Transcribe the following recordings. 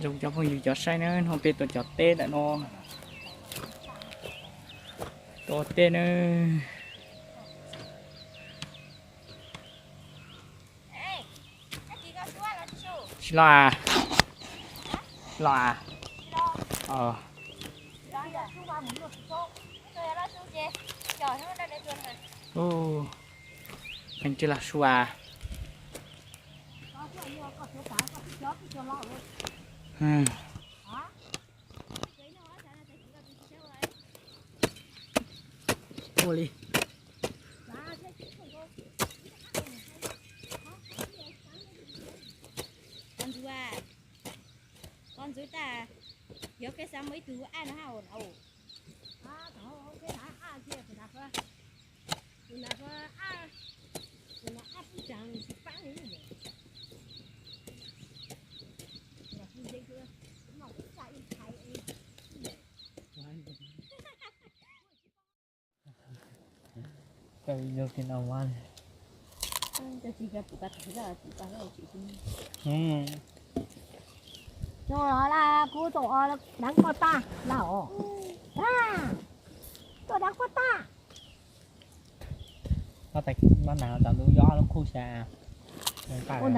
Zoo cov phooj ywg cov saib na, hnub peb tuaj cog teb ntawm no. Tuaj teb na. Tsis los a? Tsis los a? Ub, tsis los su a? Ua li. Qos ntxwv tas, yog koj xav muaj ib tug aj no hab os. Kuv tuaj deev koj tag lawm os. Tuaj deev koj tag. Ua ntawd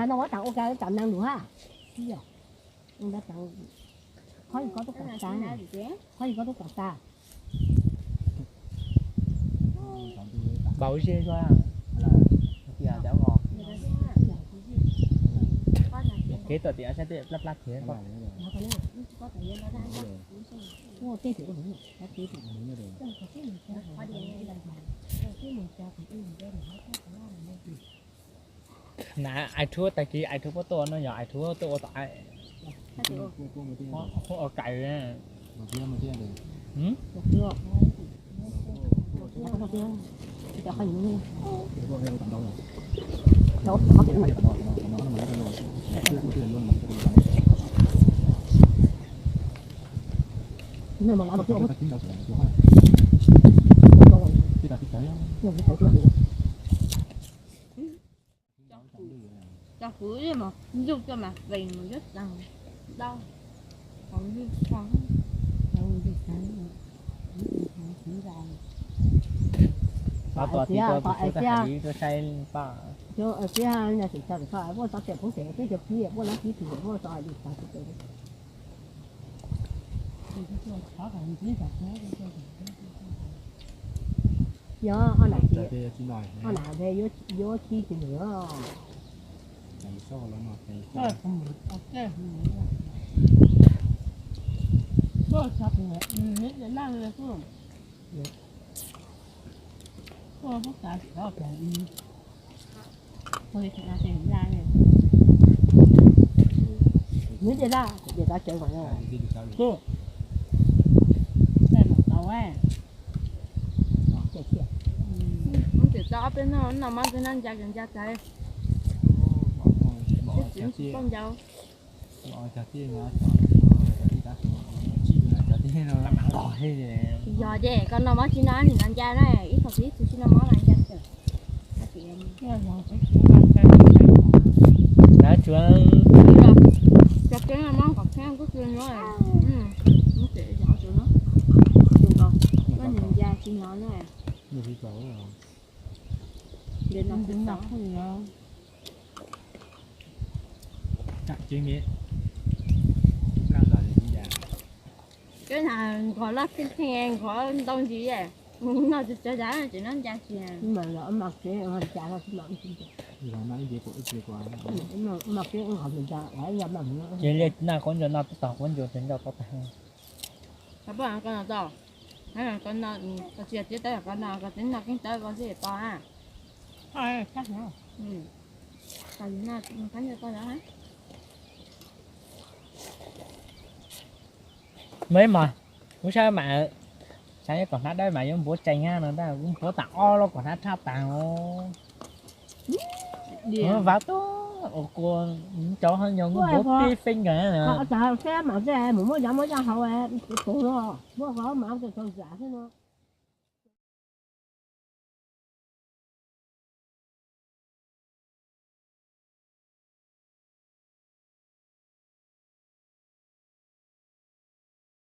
no ua tas ua cas tam neeg lus hab. Qhov yog koj tub kam tas, qhov yog koj tub kam tas. Npaum ze, kev tuaj tim sab tej plab plab thiab. Na, ais rhuav tag kis ais rhuav puab tuaj no yog ais rhuav tuaj ua tom ais, ua kais. Cog kuv mas ntuj coj mas vees mus yuav txaus dau. Qhov ntuj txog, qhov ntuj txog, qhov ntuj txog, qhov ntuj txog, qhov ntuj txog, qhov ntuj txog. Yog, ho nam, ho nam yuav tsis tsis nws. Nws ces laj, ces tau cawv kom. Ces tau ob peb noj, noj mov tsis noj nca, nca tas. Tsis tau nca. Yog ces koj noj mov tsis noj nim no nca na, ib txhis ib txhis tsis noj mov mas nca. Cov keeb mov kom kheeb kub kws no, koj nca tsis no na. Koj na, nqos loj theej theej, nqos ntau ntsis, noj tsis txog zam tseem noj nca tsis. Ces liaj noj quav ncuav no twb tog quav ncuav ces noj tau tag. Koj no tau, koj no, koj tsis yog txiav tawb, koj no koj txiv noj keeb tawb koj xwb tau na. Muaj ib hmos kuv saib mas, saib kom hnab dawb mas yuav npuav tsees no ntag, kuv npuav tas ob lub kom hnab tshaj tas os. Vav tub ua kua, cov ho nyuag nkuj npuav pib feeb nkaus na. Muab cov muab cov hauv, muab qhov mas tau zam xwb no.